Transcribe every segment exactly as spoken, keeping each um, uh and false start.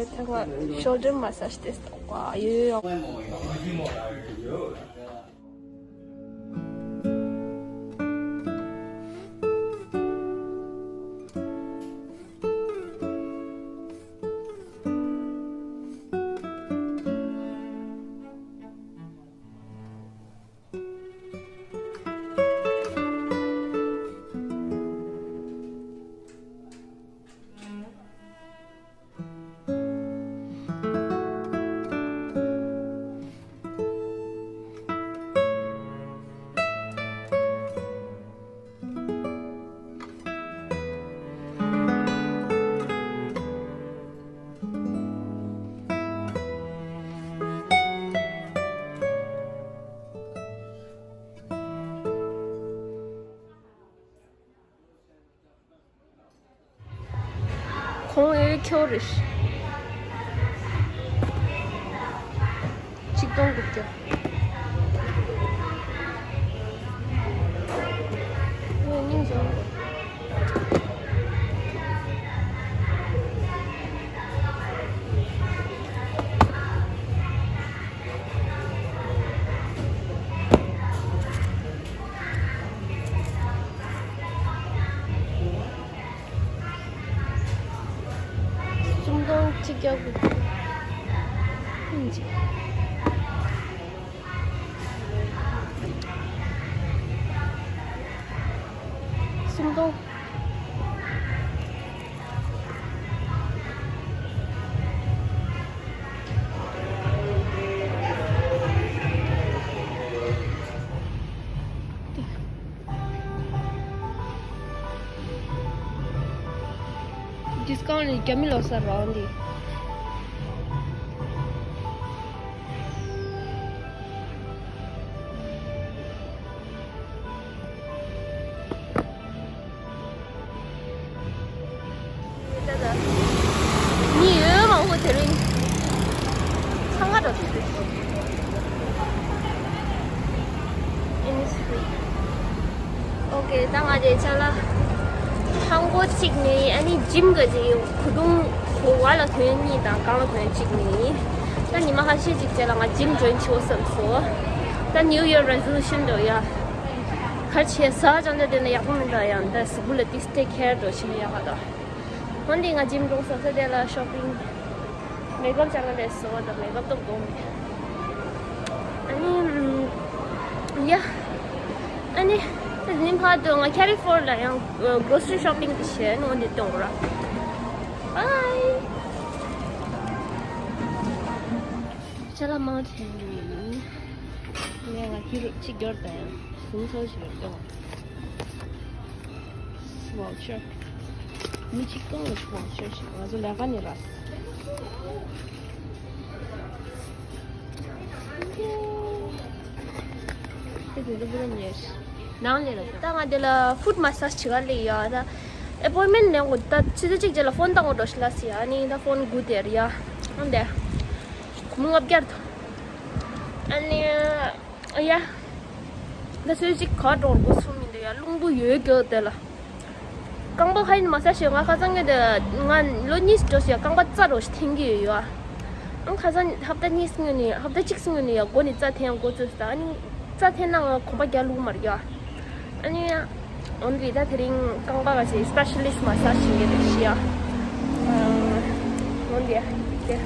ད་ང་shoulder massage དེ་ཡོད་ཡོད། གོང་འོས་ཁྱོད་རེད། ཆིག་སྟོང་དགུ་བརྒྱ། ངས་སྙིང་རྗེ་མོ། སུམ་སྟོང་ཆིག་བརྒྱ་དགུ་བཅུ། ཕུན་ཅིག་སུམ་སྟོང་། ཌིས་ཀའུན་ཊི་ནི་རྒྱ་མི་ལོག་ས་རང་འདི། མི་ཡོད་མང་པོ་དེ་རིང་། ཚང་མ་འགྲོ་དུས་ཨོ་ཀེ། ད་ང་དེ་ཆ་ལ་ཧང་གོ་གཅིག་ནས་ཨ་ནི་ཇིམ་གི་དེ་གོ་དུང་གོ་བ་ལ་ཐོན་གཉིས་དང་གང་ལ་ཐོན་གཅིག་ནས། ད་ཉི་མ་ཁ་ཤས་ཅིག་རྗེས་ལ་ང་ཇིམ་ཇོ་ཡིན་བྱེད་དགོས་བསམ་སོང་། ད་ནིའུ་ཡར་རེ་ཟོ་ལུ་ཤན་འགྲོ་ཡ། ག་རེ་བྱས་ཟ་ཅང་ད་དེ་ན་ཡག་པོ་མི་འདུག་ཡང་ད་གཟུགས་པོ་ལ་ཏིག་ཊེག་ཁེར་འགྲོ་བྱེད་ན་ཡག་ག་ད། འོན་ཏེ་ང་ཇིམ་འགྲོ་ས་ཚེ་དེ་ལ་ཤོ་པིང་། མེག་ཨབ་ཅང་ལས་སོ་ད་མེག་ཨབ་ཏོག་དགོས་མེད། ཨ་ནི་ཡ། ཨ་ནི་ད་ནིམ་ཕ་དུ་ང་ཁེ་རི་ཕོར་ལ་ཡང་གྲོ་སི་རི་ཤོ་པིང་དེ་བྱས་ནོ་འདི་གཏོང་ར། བའི། ཅ་ལག་མང་ཆེ་ཡིན། ངས་ང་ཁྱི་རུ་གཅིག་འབྱོར་དང་ཡང་ཟུང་ཚོ་ཞིག་འབྱོར་ཏེ། ཝའུ་ཆར། མི་གཅིག་སྟོང་ལ་ཝའུ་ཆར་ཞིག་ང་ཚོ་ལས་ཀ་ནས་རག་དེ་དེ་ཚོ་པུ་ར་ཉེར། ནང་ལས་ལ་ད་ང་དེ་ལ་ཕུད་མ་སཱཇ་བྱེད་ག་སླེབས་ཡོད་ད། ཨེ་པོའིན་མེན་ཊི་ལེན་དགོས་ད་ཆུ་ཚོད་གཅིག་རྗེས་ལ་ཕོན་བཏང་དགོས་འགྲོ་ཤི་ལ་སི་ཡ་ཨ་ནི་ད་ཕོན་སྒུག་དེར་ཡ། ཨང་དེ། སྒོར་མོ་ལྔ་བརྒྱར་ཐོབ། ཨ་ནི། ཨ་ཡ། ད་ཚོད་ཅིག་ག་འགྲོ་དགོས་སུ་མི་འདུག་ཡ་རླུང་བུ་ཡོད་རྒྱུ་དེ་ལ། རྐང་པ་ཧ་ཡིན་མ་ས་ཞེས་ང་ཁ་སང་ངས་དེ་ང་ལོ་གཉིས་འགྲོ་ཞེས་རྐང་པ་རྩ་འགྲོ་ཞེས་འཐེན་གྱི་ཡོད་ཡ། ཨང་ཁ་སང་ཧབ་ཏ་གཉིས་སྔོན་ནས་ཧབ་ཏ་གཅིག་སྔོན་ནས་ཡ་མགོ་ནས་རྩ་འཐེན་འགོ་བཙུགས་ས་ཨ་ནི་རྩ་འཐེན་ན་ང་གོམ་པ་རྒྱག་ལུགས་མ་རེད་ཡ། ཨ་ནི་ཡ། འོན་ཏེ་ད་དེ་རིང་རྐང་པ་ག་ཞེས་སི་པེ་ཤ་ལི་སི་མ་ས་ཞིག་ཡོད་དེ་ཤི་ཡ། འོན་ཏེ་དེ་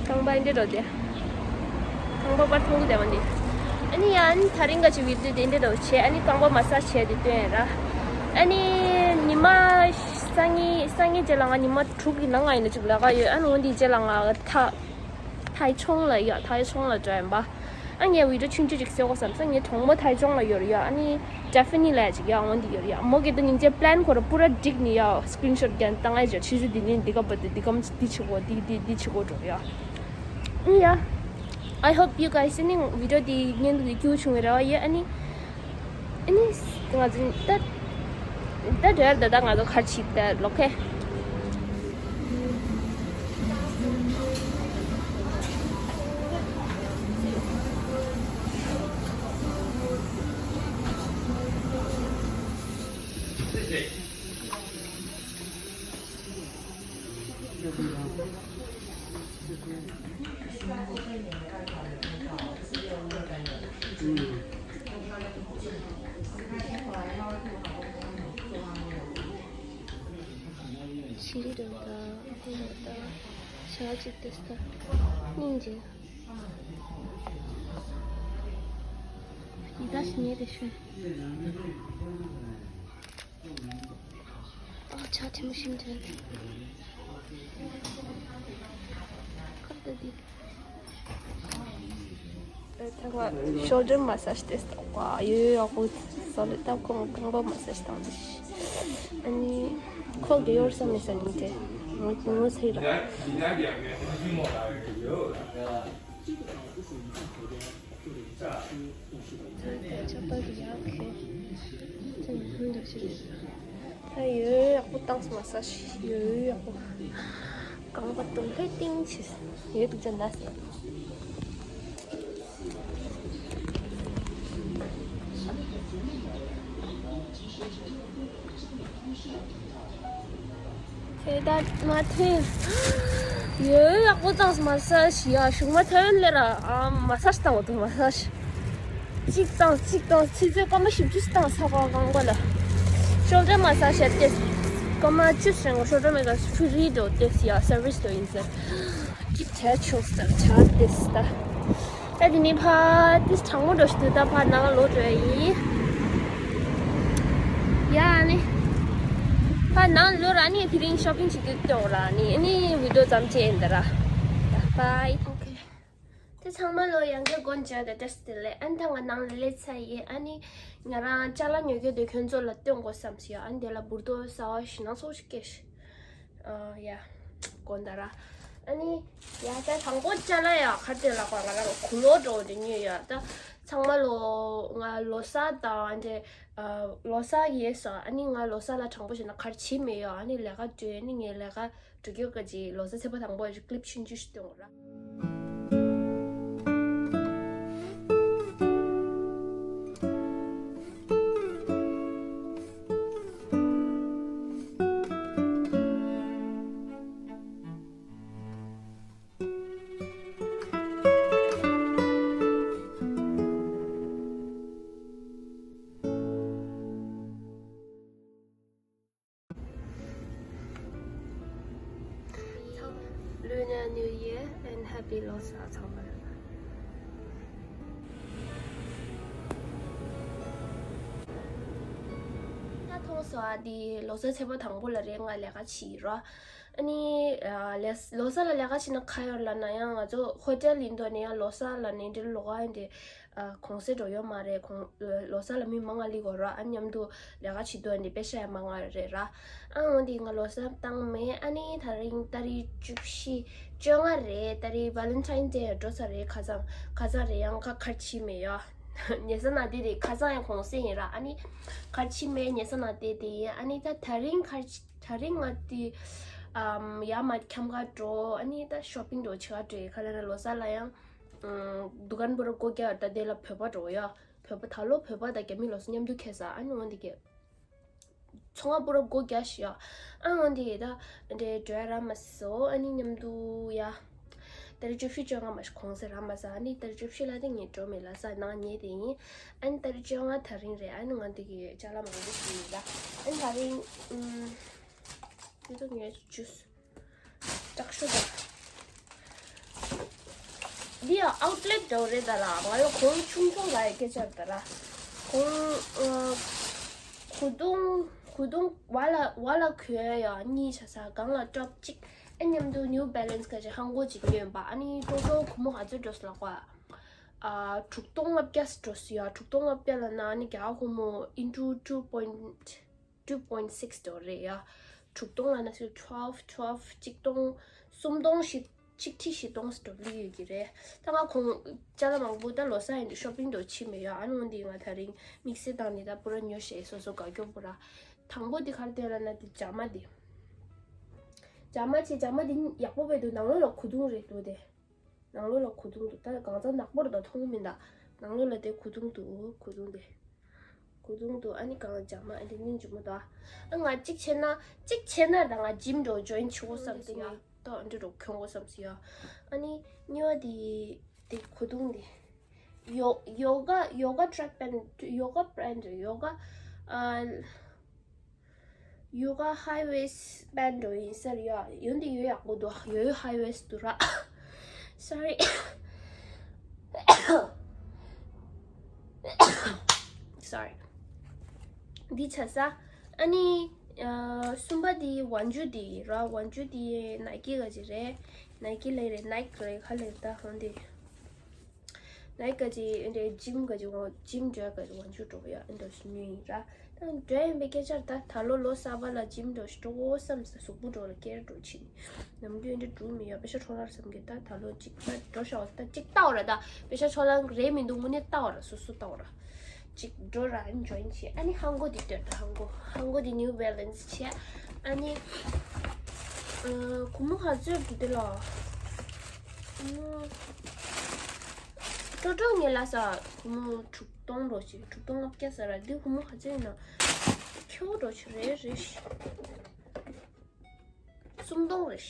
རྐང་པ་འདི་འགྲོ་དེ། རྐང་པ་པར་མཐོང་གི་བསྡད་པ་འདི། ཨ་ནི་ཡང་ཨ་ནི་ད་རིང་ག་ཅིག་བི་ཌི་ཡོ་དེ་འདྲ་འདྲ་བོ་བྱས་ཨ་ནི་རྐང་པ་མ་སཱཇ་བྱས་ཏེ་སྟོན་ཡ་ར། ཨ་ནི་ཉི་མ་སང་ཉིན་སང་ཉིན་རྗེས་ལ་ང་ཉི་མ་དྲུག་གི་ནང་ང་ཡིན་ན་ཅིག་ལས་ཀ་ཡོད་ཨ་ནི་འོན་ཏེ་རྗེས་ལ་ང་ཐ་ཐའི་ཆོང་ལ་ཡ་ཐའི་ཆོང་ལ་འགྲོ་ཡིན་པ། ཨ་ངས་བི་ཌི་ཡོ་ཆུང་ཆུང་ཅིག་བཟོ་དགོས་བསམ་སོང་ངའི་གྲོགས་མོ་ཐའི་ཆོང་ལ་ཡོད་རེད་ཡ་ཨ་ནི། ཊེ་ཕི་ནི་ལ་ཅིག་ཡ་འོང་འདི་ཡོད་ཡ་མོ་གི་ཏུ་ཉིན་ཅེ་པི་ལན་ཁོ་ར་པུ་ར་འགྲིག་ནི་ཡ་སི་ཀི་རིན་ཤོ་ཊི་རྒྱན་བཏང་ཨེ་ཅོ་ཆི་ཆི་འདི་ནི་འདི་ག་པ་འདི་འདི་གམ་འདི་ཆི་གོ་འདི་འདི་འདི་ཆི་གོ་འགྲོ་ཡ། ཨི་ཡ། I hope you guys ཨ་ནི་བི་ཌི་ཡོ་འདི་ཉན་འདུག་གི་སྐྱིད་པོ་བྱུང་བའི་རེ་བ་ཡོད་ཨ་ནི། ཨ་ནི། ང་ཚོ་ད་ད་འདྲ་ད་ད་ང་ཚོ་ཁར་ཆིག་ད་ལོ་ཁེ། ཤི་རི་རང་དང་ཁོང་རང་དང་ཞག་གཅིག་ཏེ་སྟ་སྙིང་རྗེ། ཡི་དྭགས་ཤི་ཉེ་རེ་ཤོད། ཨ་ཆ་ཐི་མོ་ཤིམ་ཐན། ཁར་ད་དི། ཐ་ང་ཤོལ་ཌར་མ་སཱཇ་ཏེ་སྟ་ཡོད་ཡོད་ཡག་པོ་ས་ལེ་ཏ་ཁོང་རྐང་པ་མ་སཱཇ་བཏང་དི། ཨ་ནི་ཁོག་གི་ཡོར་ས་མེད་ས་ནི་ཏེ་ངོ་ངོ་ཚེ་ར། ད་ཡོད་ཡག་པོ་བཏང་སོང་མ་ས་ཞིག་ཡོད་ཡག་པོ། རྐང་པ་དུང་ཕད་ཏིང་ཆེ་ཡོད་འདུག་ཅན་ན། དེ་ད་མ་ཐོན། ཡོད་ཡག་པོ་བཏང་མ་ས་ཞིག་ཡ་གཞུག་མ་ཐོན་ལེ་ར་ཨ་མ་ས་ཞིག་བཏང་བ་འདུག་མ་ས་ཞིག་གཅིག་བཏང་གཅིག་བཏང་ཚིག་ཚོད་སྐར་མ་བཞི་བཅུ་ཞིག་བཏང་ས་ག་གང་ག་ལ། ཤོལ་ཌར་མ་ས་ཞིག་ཏེ་སྐར་མ་བཅུ་ཞིག་ཤོལ་ཌར་མ་ས་ཞིག་ཧྥི་རི་འགྲོ་ཏེ་ཡ་སར་བིས་འགྲོ་ཡིན་ཟེར། གཅིག་བྱས་ཆོག་ཟེར་ཆ་ཏེ་ད། ད་དེ་ནས་ཕ་དེ་གྲང་མོ་འགྲོ་ཞིག་འདུག་ད་ཕ་ནང་ལོག་འགྲོ་ཡ་ཡིན། ཡ་ཨ་ནི། ཕ་ནང་ལོག་ར་ཨ་ནི་དེ་རིང་ཤོ་པིང་བྱེད་དུས་སྟོན་ར་ཨ་ནི་ཨ་ནི་བི་ཌིའོ་ཙམ་བྱས་ཡིན་ད་ར། ཡ་བྷའི། ཨོ་ཁེ། དེ་ཚང་མ་ལོ་ཡང་བསྐྱར་དགོངས་འཇགས་དང་བཀྲ་ཤིས་བདེ་ལེགས། ཨ་ནི་ད་ང་ནང་ལ་སླེབས་ཚར་ཡིན། ཨ་ནི་ང་རང་ཅ་ལག་ཉོ་རྒྱུ་དེ་ཁྱོད་ཚོ་ལ་སྟོན་དགོས་བསམ་སོང་ཡ། ཨ་ནི་དེ་ལ་འབུར་ཏོ་གསར་པ་ཞིག་སྣ་ཚོགས་ཤིག་སྐྱེས་ཤག་ཨ་ཡ། དགོངས་དག་ར། ཨ་ནི། ཡ་ད་དང་པོ་ཅ་ལག་ཡ་ག་རེ་ལབ་པ་ང་རང་གུ་ལོ་འགྲོ་དེ་ཉོས་ཡ། ད་ཚང་མ་ལོ་ང་ལོ་གསར་དང་དེ་ལོ་གསར་ཡས་ས། ཨ་ནི་ང་ལོ་གསར་ལ་དྲང་པོ་བྱས་ན་ག་རེ་བྱེད་མེད་ཡ། ཨ་ནི་ལས་ཀ་འགྲོ། ཨ་ནི་ངས་ལས་ཀ་འགྲོ་རྒྱུ་ག་ཅིག་ལོ་གསར་ཚེས་པ་དང་པོ་ཀི་ལིབ་ཆུང་ཆུང་ཞིག་སྟོན་དགོས་ར། Lunar New Year and Happy Losar ཚང་མར། ད་མཐོང་སོང་ཨ། འདི་ལོ་གསར་ཚེས་པ་དང་པོ་ལ་རེད་ང་ལས་ཀ་བྱེད་རོགས། ཨ་ནི་ལས་ལོ་གསར་ལ་ལས་ཀ་བྱེད་ན་ག་ཡོད་ལབ་ན་ཡང་ང་ཚོ་ཧོ་ཊེལ་ཡིན་དོ་ནས་ཡང་ལོ་གསར་ལ་ནས་འདི་ལོ་ག་ཡིན་དེ། གུང་སེང་འགྲོ་ཡོད་མ་རེད། གུང་ལོ་གསར་ལ་མི་མང་ང་སླེབས་དགོས་ར། ཨ་མཉམ་དུ་ལས་ཀ་བྱེད་དུས་ཨ་ནི་པེ་ཤ་ཡང་མང་ང་རེད་ར། ཨ་འོན་ཏེ་ང་ལོ་གསར་བཏང་མེད། ཨ་ནི་ད་རིང་ཏ་རིག་བཅུ་བཞི་བཅོ་ལྔ་རེད། ཏ་རིག་Valentine's Day འགྲོ་ས་རེད། ཁ་སང་ཁ་སང་རེད། ཡང་ཁ་ཁར་ཕྱིན་མེད་ཡ། ཉེ་ས་ན་དེ་རེད། ཁ་སང་ཡང་གུང་སེང་ཡིན་ར། ཨ་ནི་ཁར་ཕྱིན་མེད། ཉེ་ས་ན་དེ་དེ་ཡིན། ཨ་ནི་ད་ད་རིང་ཁར་ད་རིང་ང་དེ་ཨམ་ཡ་མ་འཁྱམ་ག་འགྲོ། ཨ་ནི་ད་ཤོ་པིང་འགྲོ་བྱེད་ག་འགྲོ་ཡི། ཁ་ལ་ན་ལོ་གསར་ལ་ཡང་། ཨ་དུ་ཀན་པུ་ར་སྒོ་རྒྱག་ད་དེ་ལ་བོད་པ་འགྲོ་ཡ། བོད་པ་ད་ལོ་བོད་པ་དང་རྒྱ་མི་ལོ་སོ་མཉམ་དུ་ཁེལ་ས། ཨ་ནི་འོན་ཏེ་གེ་ཚོང་པ་པུ་ར་སྒོ་རྒྱག་ཤི་ཡ། ཨ་འོན་ཏེ་ད་འདྲེ་འགྲོ་ཡ་ར་མ་སོ། ཨ་ནི་མཉམ་དུ་ཡ། ཏ་རིག་བཅུ་བཞི་བཅོ་ལྔ་མ་གུང་སེང་ར་མ་ས། ཨ་ནི་ཏ་རིག་བཅུ་བཞི་ལ་དེ་ངས་འགྲོ་མེད་ལ་ས་ནང་ཉེ་དེ་ཡིན། ཨ་ནི་ཏ་རིག་བཅོ་ལྔ་ད་རིང་རེད། ཨ་ནི་ང་འདི་གི་ཅ་ལག་མང་པོ་ཞིག་ཡིན་ལ། ཨ་ནི་ད་རིང་ཨུམ། འདི་ཚོ་ངས་ཇུས། དྲག་ཤོས་དང་། འདི་ཡང་ཨའུ་ཊི་ལེ་ཊི་འདྲ་བོ་རེད་ད་ར། ང་ཡོ་གོང་ཆུང་ཆུང་ལ་ཡི་སྐད་ཆ་རེད་ད་ར། གོང་ཨ། གོས་ཐུང་གོས་ཐུང་བ་ལ་བ་ལ་གོས་ཡ་གཉིས་བྱ་ས་གང་ལ་ཊོབ་གཅིག་ཨ་མཉམ་དུ་ནིའུ་བྷེ་ལེན་སི་ག་ཅིག་ཧང་གོ་ཅིག་ཉོས་པ། ཨ་ནི་ཏོ་ཏོ་གོ་མོ་ག་ཚོད་འགྲོ་སོང་ལབ་པ། ཨ་དྲུག་སྟོང་ལྔ་བརྒྱ་འགྲོ་སོང་ཡ། དྲུག་སྟོང་ལྔ་བརྒྱ་ལ་ན་ཨ་ནི་རྒྱ་གོ་མོ་into two point two point six འགྲོ་རེད་ཡ། དྲུག་སྟོང་ལ་ན་སུ་twelve twelve གཅིག་སྟོང་གསུམ་སྟོང་བཞི་གཅིག་ཁྲི་བཞི་སྟོང་སུ་འགྲོ་ལི་ཡོད་ཀྱི་རེད། ད་ང་གོང་ཅ་ལག་མང་པོ་ད་ལོ་གསར་ཡིན་དུས་ཤོ་པིང་འགྲོ་ཕྱིན་མེད་ཡ། ཨ་ནི་འོན་ཏེ་ང་ད་རིང་དམིགས་བསལ་བཏང་ནས་ད་པུ་ར་ཉོ་ཤེས་སོ་སོ་དགའ་སྐྱོ་པུ་ར། དང་པོ་འདི་ག་རེ་སྟོན་ལབ་ན་འདི་ཇ་མ་འདི། ཇ་མ་ཆེ་ཇ་མ་འདི་ཡག་པོ་བས་འདུག་ནང་ལོགས་ལ་གོས་ཐུང་རེད་འདུག་དེ། ནང་ལོགས་ལ་གོས་ཐུང་འདུག་ད་གང་ཚང་ནག་པོ་རེད་ད་མཐོང་མིན་ད། ནང་ལོགས་ལ་དེ་གོས་ཐུང་འདུག་གོས་ཐུང་དེ། གོས་ཐུང་འདུག་ཨ་ནི་གང་ཇ་མ་ཨ་འདི་སྙིང་རྗེ་མོ་ད། ཨ་ང་གཅིག་བྱས་ན་གཅིག་བྱས་ན་ད་ང་ཇིམ་འགྲོ་ཇོ་ཡིན་བྱེད་དགོས་བསམ་སི་ཡ། ད་ཨ་འདྲི་འགྲོ་གྱོང་དགོས་བསམ་སི་ཡ། ཨ་ནི་གཉིས་པ་དེ་དེ་གོས་ཐུང་དེ། ཡོ་ཡོ་ག་ཡོ་ག་ཊྲེག་པེན་ཡོ་ག་པེན་ཡོ་ག་ཨ། ཡོ་ག་ཧའི་ཝེསི་པེན་འགྲོ་ཡིན་ཟེར་ཡ། ཡོན་ཏན་ཡོད་ཡག་པོ་འདུག་ཡོད་ཧའི་ཝེསི་འདུག་ར། སོ་རི། སོ་རི། འདི་ཆ་ས། ཨ་ནི། ཨ། གསུམ་པ་འདི་ཝན་ཇུ་འདི་ར། ཝན་ཇུ་འདི་ནའི་ཀི་ག་ཅི་རེད། ནའི་ཀི་ལས་རེད། ནའི་ཀི་རེད། ག་ལས་ད་ཧོན་འདི། ནའི་ག་ཅི་འདྲའི་ཇིམ་ག་ཅི་འོ་ཇིམ་འགྲོ་ག་ཅི་ཝན་ཇུ་འགྲོ་ཡ་ཨེ་འདྲ་ཞིག་ཉོས་ཡིན་ར། ད་འགྲོ་ཡིན་པའི་སྐད་ཆར་ད་ད་ལོ་ལོ་གསར་པ་ལ་ཇིམ་འགྲོ་ཞིག་འགྲོ་བསམ་ས། གཟུགས་པོ་འགྲོ་ལ་སྐྱེར་འགྲོ་ཕྱིན། ནམ་རྒྱུན་འདྲ་འགྲོ་མི་ཡ། པེ་ཤ་འཕྲོ་བརླག་བསམ་གི། ད་ད་ལོ་གཅིག་ད་འགྲོ་ཤག་ད་གཅིག་ལྟ་བ་ར། ད་པེ་ཤ་འཕྲོ་བརླག་རེད་མི་འདུག་དངོས་གནས་ལྟ་བ་ར། སོ་སོ་ལྟ་བ་ར། གཅིག་འགྲོ་ར་ཨེ་ཇོ་ཡིན་བྱེད། ཨ་ནི་ཧང་གོ་འདི་སྟེར། ད་ཧང་གོ་ཧང་གོ་འདི་ནིའུ་བེ་ལན་སི་བྱེད། ཨ་ནི། ཨ། སྒོར་མོ་ག་ཚོད་འདུག་དེ་ལ། ཨ། ཀྲོ་ཀྲོ་ངས་ལབ་ས་སྒོར་མོ་དྲུག་སྟོང་འགྲོ་ཞིག་དྲུག་སྟོང་ལྔ་བརྒྱ་ཟེར་ར། འདི་སྒོར་མོ་ག་ཚོད་ཡིན་ན། ཁྱོ་འགྲོ་ཞིག་རེད་རེད། སུམ་སྟོང་རེད།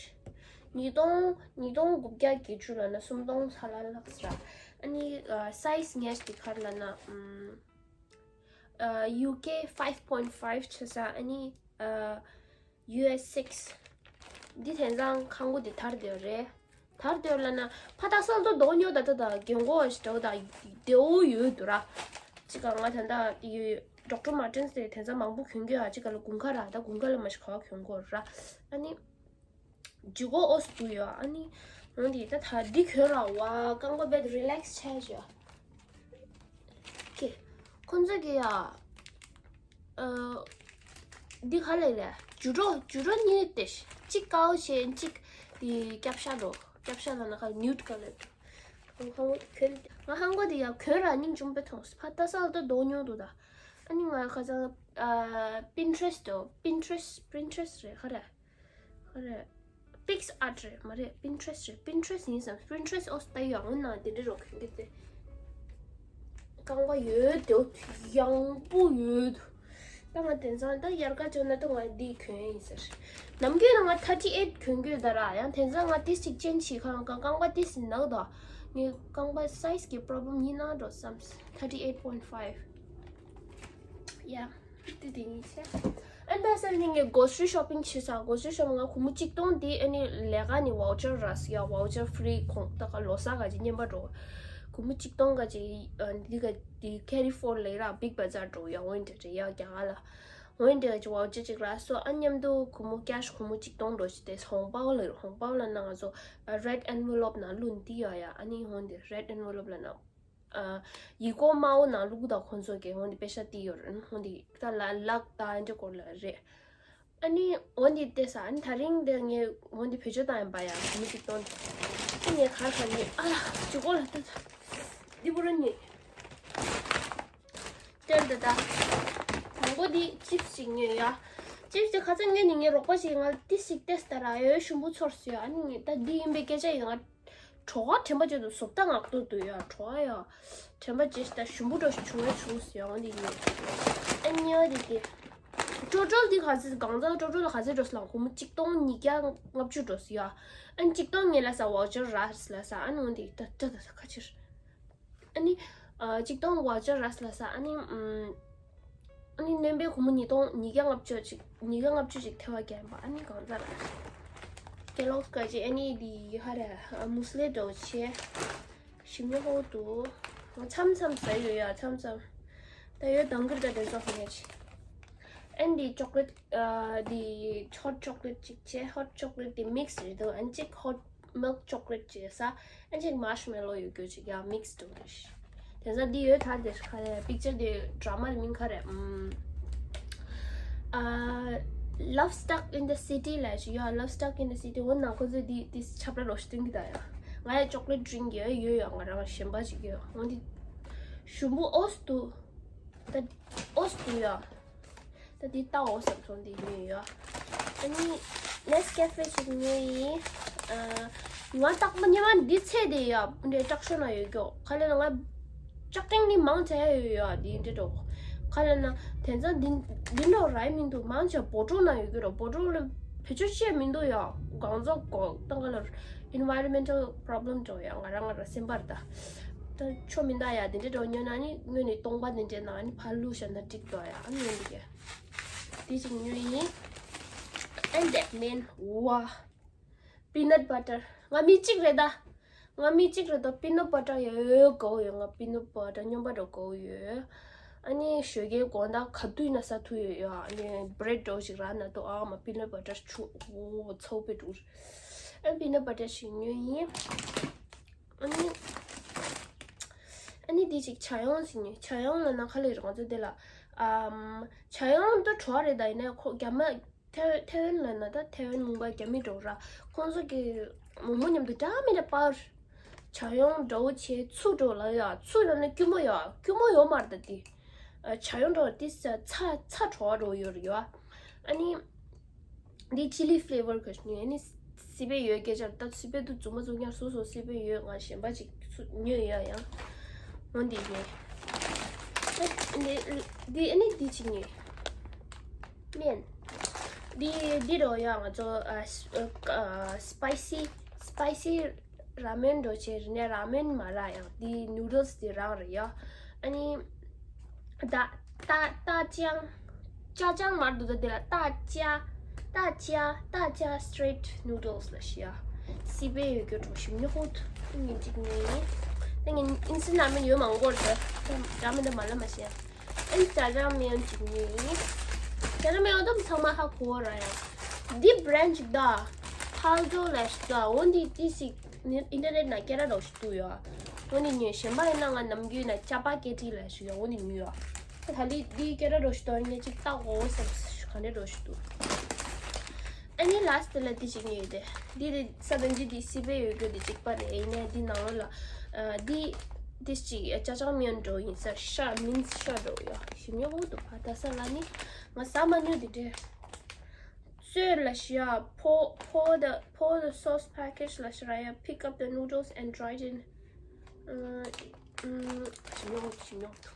ཉིས་སྟོང་ཉིས་སྟོང་དགུ་བརྒྱ་བརྒྱད་ཅུ་ལབ་ན་སུམ་སྟོང་ཧ་ལ་ལྷག་ས་ར། ཨ་ནི། ཨ། སའི་ཛི་ངས་འདི་ག་རེ་ལབ་ན། ཨམ། ཨ། ཡུ་ཀེ་ཕའིབ་པོའིན་ཕའིབ་ཆ་ས། ཨ་ནི། ཨ། ཡུ་ཨེས་སིགས། འདི་དེང་སང་ཧང་གོ་འདི་དར་བསྡད་ཡོད་རེད། དར་བསྡད་ཡོད་ལབ་ན་ཕ་ད་སང་ཏོ་དོ་ཉོ་ད་ད་ད་རྒན་གོག་ཞིག་འདྲ་བོ་ད་བདེ་བོ་ཡོད་འདུག་ར། ཅི་ག་ང་ད་ད་ཡོད་ཌོག་ཊར་མར་ཊེན་སི་དེ་དེང་སང་མང་པོ་གྱོན་གྱི་ཡོད། ཅི་ག་ལ་དགུན་ཁ་ར། ད་དགུན་ཁ་ལ་མ་ཞིག་ག་བ་གྱོན་གོ་ར། ཨ་ནི། ལྗིད་ཁོག་ཨོ་སི་འདུག་ཡོད། ཨ་ནི། འོན་ཏེ་ད་ད་འདི་གྱོན་ར་བ་རྐང་པ་རྦད་རི་ལེག་སི་ཆགས་ཡོད། ཀེ། ཁོང་ཚོ་གི་ཡ། ཨ། འདི་ག་ལས་རེད། ཇུ་རོ་ཇུ་རོ་གཉིས་ཏེ། གཅིག་ཀའོ་ཤེན། གཅིག་འདི་སྐྱབས་ཤ་རོ། སྐྱབས་ཤ་ལབ་ན་ག་ནིའུ་ཌི་ཀ་ལར་འདུག་ང་ཧང་གོ་གྱོན། ང་ཧང་གོ་འདི་ཡ་གྱོན་ར་སྙིང་རྗེ་པོ་མཐོང་སོང་། ཕ་ད་སང་ཏོ་དོ་ཉོ་འདུག་ད། ཨ་ནི་ང་ཁ་སང་། ཨ། པིན་ཊི་རེ་སི་ཊི་འདུག་པིན་ཊི་རེ་སི་ཊི་པིན་ཊི་རེ་སི་ཊི་རེད། ག་རེ། ག་རེ། པིག་སི་ཨར་ཊི་རེད་མ་རེད། པིན་ཊི་རེ་སི་ཊི་རེད། པིན་ཊི་རེ་སི་ཊི་ཡིན་བསམ། པིན་ཊི་རེ་སི་ཊི་ཨོ་སི་ལྟ་ཡོད། འོ་ན་དེ་འདྲ་རོ་གྱོན་གྱི་དེ། རྐང་པ་ཡོད་དེ་ཡང་པོ་ཡོད། ད་ང་དེང་སང་ད་དབྱར་ཁ་བྱོན་ན་ད་ང་འདི་གྱོན་ཡིན་ཟེར། ནམ་རྒྱུན་ན་ང་ཐར་ཊི་ཨེཊ་གྱོན་གྱི་ཡོད་ད་ར། ཡང་དེང་སང་ང་ཏིས་ཅིག་ཅེན་ཇི་བྱེད་ཁ་ང་རྐང་པ་ཏིས་ནག་ད། ངའི་རྐང་པ་སའི་ཛི་གི་པོ་རོབ་ལེམ་ཡིན་ན་འགྲོ་བསམ། ཐར་ཊི་ཨེཊ་པོའིན་ཕའིབ། ཡ། དེ་དེ་གཉིས་ཆེ། ཨན་ད་སེམས་ནི་ངས་གོ་སི་རི་ཤོ་པིང་བྱེད་ས། གོ་སི་རི་ཤོ་པིང་ང་སྒོར་མོ་གཅིག་སྟོང་དེ་ཨ་ནི་ལས་ཀ་ནི་ཝའུ་ཅར་རག་ཡ། ཝའུ་ཅར་ཕི་རི་ཁོང་ད་ག་ལོ་གསར་ག་ཅིག་རྔན་པ་འགྲོ། སྒོར་མོ་གཅིག་སྟོང་ག་ཅིག་ཨ་འདི་ག་དེ་ཁེ་རི་ཕོར་ལས་ར་བིག་བ་ཛར་འགྲོ་ཡ། འོན་ཏེ་རེད་ཡ་རྒྱ་གར་ལ། འོན་ཏེ་ག་ཅིག་ཝའུ་ཅར་ཅིག་རག་སོ། ཨ་མཉམ་དུ་སྒོར་མོ་ཀེ་ཤི་སྒོར་མོ་གཅིག་སྟོང་འགྲོ་ཞིག་དེ་ཧོང་པའོ་ལ། ཧོང་པའོ་ལ་ན་ང་ཚོ་རེད་ཨེན་ཝེ་ལོབ་ན་བླུགས་འདི་ཡ་ཡ། ཨ་ནི་འོན་ཏེ་རེད་ཨེན་ཝེ་ལོབ་ལ་ན། ཨ། ཡིག་སྐོགས་དམར་པོ་ནང་བླུགས་དང་ཁོང་ཚོ་གིས་འོན་ཏེ་པེ་ཤ་སྟེར་ཡོད་རེད། འོན་ཏེ་ད་ལ་ལག་ད་འདྲ་སྐོར་ལ་རེད། ཨ་ནི་འོན་ཏེ་བལྟས་ས། ཨ་ནི་ད་རིང་དེ་ངས་འོན་ཏེ་བེད་སྤྱོད་བཏང་ཡིན་པ་ཡ། མི་གཅིག་སྟོན་ཏེ། ཨ་ནི་ངས་གར་གར་ནི། ཨ་ལ་ཇུ་གོ་ལ་ལྟོས། འདི་པུ་ར་ནི། སྟོན་ཏེ་ད། དང་པོ་འདི་ཅིབ་སི་ཅིག་ཉོས་ཡ། ཅིབ་སི་དེ་ཁ་ཚ་ངས་ནི་ངའི་རོགས་པ་ཞིག་ང་ཏིས་ཅིག་ཏེས་ད་ར་ཡོད་ཞུམ་པོ་ཚོར་སོང་ཡ། ཨ་ནི་ངས་ད་འདི་ཡིན་པའི་སྐད་ཆ་ཡིན། ང་གྲོད་ཁོག་དྲན་པ་བརྗེད་འདུག་བཟོ་ལྟ་ངག་ཏུ་འདུག་ཡ། གྲོད་ཁོག་ཡ། དྲན་པ་བརྗེད་ཤི་ད་ཞུམ་པོ་འགྲོ་ཞིག་བྱུང་བས་བྱུང་ཟེར་ཡང་འདི་ཡིན། ཨ་ནི་འདི་དེ། ཀྲོ་ཀྲོ་འདི་ག་ཚོད་གང་ཚ་ཀྲོ་ཀྲོ་ལ་ག་ཚོད་འགྲོ་སོང་ལ། སྒོར་མོ་གཅིག་སྟོང་ཉིས་བརྒྱ་ལྔ་བཅུ་འགྲོ་སོང་ཡ། ཨ་ནི་གཅིག་སྟོང་ངས་ལ་ས་ཝའུ་ཅར་རག་ལ་ས། ཨ་ནི་འདི་ད་ད་ད་ཁ་ཕྱིར། ཨ་ནི། ཨ། གཅིག་སྟོང་ཝའུ་ཅར་རག་ལ་ས། ཨ་ནི། ཨམ། ཨ་ནི་སྣོན་པའི་སྒོར་མོ་ཉིས་སྟོང་ཉིས་བརྒྱ་ལྔ་བཅུ་ཅིག་ཉིས་བརྒྱ་ལྔ་བཅུ་ཅིག་ཐེ་བ་རྒྱབ་པ། ཨ་ནི་གང་ཙམ་རག་ཀེ་ལོག་སི་ག་ཅིག་ཨ་ནི་འདི་ཧ་ར་མུ་སི་ལི་འདྲ་བོ་ཆེ། ཞིམ་ཉོ་ཧོ་འདུག་མཚམས་མཚམས་ཟ་ཡོད་ཡ། མཚམས་མཚམས། ད་ཡོད་དང་གིར་ད་དེ་ཚོ་ཧོ་ཉེ་ཆེ། ཨ་ནི་འདི་ཅོག་ལེ་ཊི། ཨ། འདི་ཧོ་ཊི་ཅོག་ལེ་ཊི་ཅིག་ཆེ། ཧོ་ཊི་ཅོག་ལེ་ཊི་འདི་མིག་སི་རེད་འདུག་ཨ་ནི་ཅིག་ཧོ་ཊི་མིལྐ་ཅོག་ལེ་ཊི་ཅེས་ས། ཨ་ཅིག་མར་ཤི་མེ་ལོ་ཡོད་རྒྱུ་ཅིག་ཡ། མིག་སི་འདུག་རེད། དེ་ཚོ་འདི་ཡོད་ཐལ། དེ་ག་རེ་པིག་ཅར་དེ་ཌ་ར་མ་དེ་མིང་ག་རེ། ཨམ། ཨ། Love Stuck in the City ལབ་ཞིག་ཡོད། Love Stuck in the City འོ་ན་ཁོ་ཚོས་འདི་འདི་ཆབ་ར་རོ་ཞིག་སྟོན་གི་ད་ཡ། ང་ཡ་ཅོག་ལེ་ཊི་ཌི་རིང་གི་ཡོད་ཡོད་ཡ། ང་རང་གཞན་པ་ཅིག་ཡོད། འོ་འདི་ཞུམ་པོ་ཨོ་སི་འདུག་ད་ཨོ་སི་འདུག་ཡ། ད་འདི་ལྟ་འོ་བསམ་སོང་། འདི་ཉོས་ཡོད། ཨ་ནི་ནེ་སི་ཀེ་ཕེ་ཞིག་ཉོས་ཡིན། ཨ། ང་རྟག་པར་སྔོན་མ་འདི་ཚད་དེ་ཡ་འདྲ་སྐྲག་ཤོར་ན་ཡོད་ཀྱོག་ག་ལ་ན་ང་ལྕགས་ཀྲིན་ནི་མང་ཆེ་ཡ་ཡོད་ཡ། འདི་འདྲ་འགྲོ་ག་ལ་ན་དེང་སང་འདི་འདི་འགྲོ་ར་མི་འདུག་མང་ཆེ་བ་བོ་ཊལ་ན་ཡོད་ཀྱོག་ར། བོ་ཊལ་ལ་བེད་སྤྱོད་བྱེད་མི་འདུག་ཡ། གང་ཟག་གོ་ཏང་ག་ལ་ཨེན་ཝའི་རོན་མེན་ཊལ་པོ་རོབ་ལེམ་འགྲོ་ཡ། ང་རང་ང་རང་སེམས་པར་ད། ད་ཆོ་མི་འདའ་ཡ་དེ་འདྲ་འགྲོ་ཉོ་ན་ནི་སྔོན་ནས་སྟོང་པ་དེ་འདྲ་ནང་ནི་ཕར་བླུགས་བཞག་ན་འགྲིག་འདུག་ཡ། ཨ་ནི་འདི་ག་དེ་ཅིག་ཉོས་ཡིན། ཨན་དེ་མིན་ཝ་པི་ནཊ་བ་ཊར། ང་མི་གཅིག་རེད་ད། ང་མི་གཅིག་རེད་ད། པི་ནཊ་བ་ཊར་ཡོད་དགའ་བོ་ཡོད། ང་པི་ནཊ་བ་ཊར་སྨྱོན་པ་འདྲ་དགའ་བོ་ཡོད། ཨ་ནི་ཞོགས་ཀའི་དགོང་དག་ག་དུས་ན་ཟ་ཐུབ་ཡོད་ཡ། ཨ་ནི་བྷི་རེཌ་འདྲ་བོ་ཞིག་རག་ན་ཏོ་ཨ་མ་པི་ནཊ་བ་ཊར་ཆུ་ཨོ་ཚོ་པེ་འགྲོ། ཨ་པི་ནཊ་བ་ཊར་ཞིག་ཉོས་ཡིན། ཨ་ནི། ཨ་ནི་དེ་ཅིག་ཇ་ཡོང་ཟིན་ནས། ཇ་ཡོང་ལ་ན་ཁ་ལས་རང་ཚོ་དེ་ལ། ཨམ། ཇ་ཡོང་དུ་བྲོ་བ་རེད་ད། ཡིན་ན་ཁོ་རྒྱ་མ་ཐེ་ཐེ་ཝན་ལ་ན་ད་ཐེ་ཝན་མུམ་བའི་རྒྱ་མི་འགྲོ་ར། ཁོང་ཚོ་གི་མོག་མོག་མཉམ་དུ་འདྲ་མི་འདྲ་པར། ཇ་ཡོང་འདྲ་བོ་བྱས་ཚུར་འགྲོ་ལ་ཡ། ཚུར་ལ་ན་སྐྱུར་མོ་ཡོད། སྐྱུར་མོ་ཡོད་མ་རེད་ད་དེ། ཨ། ཇ་ཡོང་འདྲ་བོ་དེ་ཚ་ཚ་བྲོ་བ་འདྲ་བོ་ཡོད་རེད་ཡ། ཨ་ནི། འདི་ཆི་ལི་ཕི་ལེ་ཝར་ག་ཞིག་ཉོས། ཨ་ནི་སི་པན་ཡོད་སྐད་ཆ་ད། སི་པན་དུ་རྫུན་མ་རྫུན་ཉར་སོ་སོ་སི་པན་ཡོད། ང་གཞན་པ་ཅིག་ཚུ་ཉོས་ཡ་ཡང་། འོ་འདི་ཉོས། ཨ་འདི་འདི་ཨ་ནི་འདི་ཅིག་ཉོས། སྨན། འདི་འདི་རོ་ཡ་ང་ཚོ་ཨ་ཨ་སི་པའི་སི་སི་པའི་སི་ར་མེན་འགྲོ་བྱས་རེད་ནས། ར་མེན་མ་རག་ཡང་འདི་ནུ་ཌལ་སི་འདི་རག་རེད་ཡ། ཨ་ནི། ད་ད་ད་ཅང་ཅ་ཅང་མར་འདུག་ད་དེ་ལ་ད་ཅ་ད་ཅ་ད་ཅ་straight noodles ལ་ཤི་ཡ། སི་པན་ཡོད་རྒྱུ་གྲོགས་ཤིག་ཉོ་ཧོད་ཉིན་གཅིག་ཉོས་ཡིན། ད་ངས་ཨིན་སི་ཊ་ར་མེན་ཡོད་མང་པོར་ད་ར་མེན་ད་མ་ལ་མ་ཤི་ཡ། ཨ་ནི་ཅ་ཅང་མེན་གཅིག་ཉོས་ཡིན། ཅ་ཅང་མེན་འོ་དམ་ཚང་མ་ཧ་གོ་ར་ཡ། འདི་བྷི་རེན་ཌི་ཅིག་ད་ཧལ་ཌོ་ལ་ཤི་ད། འོ་འདི་ཏི་སི་ཨིན་ཊར་ནེཊ་ན་སྐད་གྲགས་འདྲ་ཞིག་འདུག་ཡ། འོ་ནི་ཉོས། གཞན་པ་ཡིན་ན་ང་ནམ་རྒྱུན་ན་ཅ་པ་ཀེ་ཊི་ལ་ཞུ་ཡ། འོ་ནི་ཉོས་ཡ། ད་ལི་འདི་སྐད་གྲགས་འདྲ་ཞིག་འདུག་ངས་ཅིག་བལྟ་དགོས་བསམ་ག་འདྲ་འདྲ་ཞིག་འདུག་ཨ་ནི་ལ་སི་ཊི་ལ་འདི་ཅིག་ཉོས་ཏེ། འདི་དེ་ས་དང་འདི་དེ་སི་པན་ཡོད་རྒྱུ་དེ་གཅིག་པ་རེད། ཡིན་ནའི་འདི་ནང་ལོགས་ལ་ཨ་འདི་འདི་ཅིག་ཅ་ཅང་མེན་འདྲ་ཡིན་ས། ཤ་མིན་ཤ་འདྲ་ཡ་ཞིམ་ཡོང་འདུག་ཨ། ད་ས་ལ་ནི་ང་ཟ་མ་ནུས་དེ་འདྲ། སོས་ལ་ཤི་ཡ། pour pour the pour the sauce package ལ་ཤི་ར་ཡ། Pick up the noodles and dry it in. ཨ། ཨ། ཞིམ་ཡོང་ཞིམ་ཡོང་།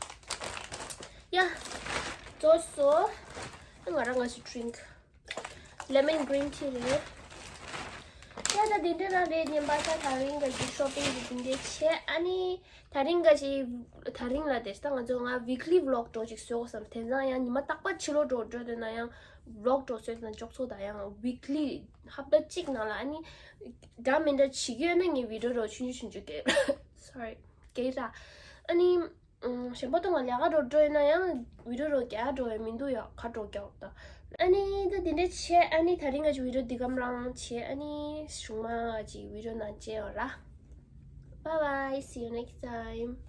ཡ། རྫོགས་སོ། ང་རང་ང་ཞིག་drink. Lemon green tea རེད། ཡ་ད་འདི་འདྲ་རང་རེད། ཉན་པ་ས་ད་རིང་ག་ཞིག་shopping གི་འདི་འདྲ་བྱས། ཨ་ནི། ད་རིང་ག་ཞིག་ད་རིང་ལ་དེ་ད་ང་ཚོ་ང་weekly vlog འདྲ་ཞིག་བཟོ་དགོས་བསམ། དེང་སང་ཡང་ཉི་མ་རྟག་པར་ཕྱི་ལོགས་འགྲོ་འགྲོ་དེ་ན་ཡང་vlog འདྲ་བཟོས་ན་ཅོག་ཚོ། ད་ཡང་weekly ཧབ་ཏ་གཅིག་ནང་ལ་ཨ་ནི་འདྲ་མི་འདྲ་བྱེད་ཀྱི་ཡོད་ན་ངས་video འདྲ་ཆུང་ཆུང་ཆུང་ཆུང་སྐད་sorry སྐད་ར། ཨ་ནི་གཞན་པ་དང་ང་ལས་ཀ་འགྲོ་འགྲོ་ཡིན་ན་ཡང་video འདྲ་རྒྱག་འགྲོ་ཡ་མི་འདུག་ཡ། ག་འགྲོ་རྒྱག་ད། ཨ་ནི་ད་འདི་འདྲ་བྱས། ཨ་ནི་ད་རིང་ག་ཅིག་video འདི་གམ་རང་བྱས། ཨ་ནི་གཞུག་མ་ག་ཅིག་video ནང་མཇལ་ཡོང་ར། Bye bye, see you next time.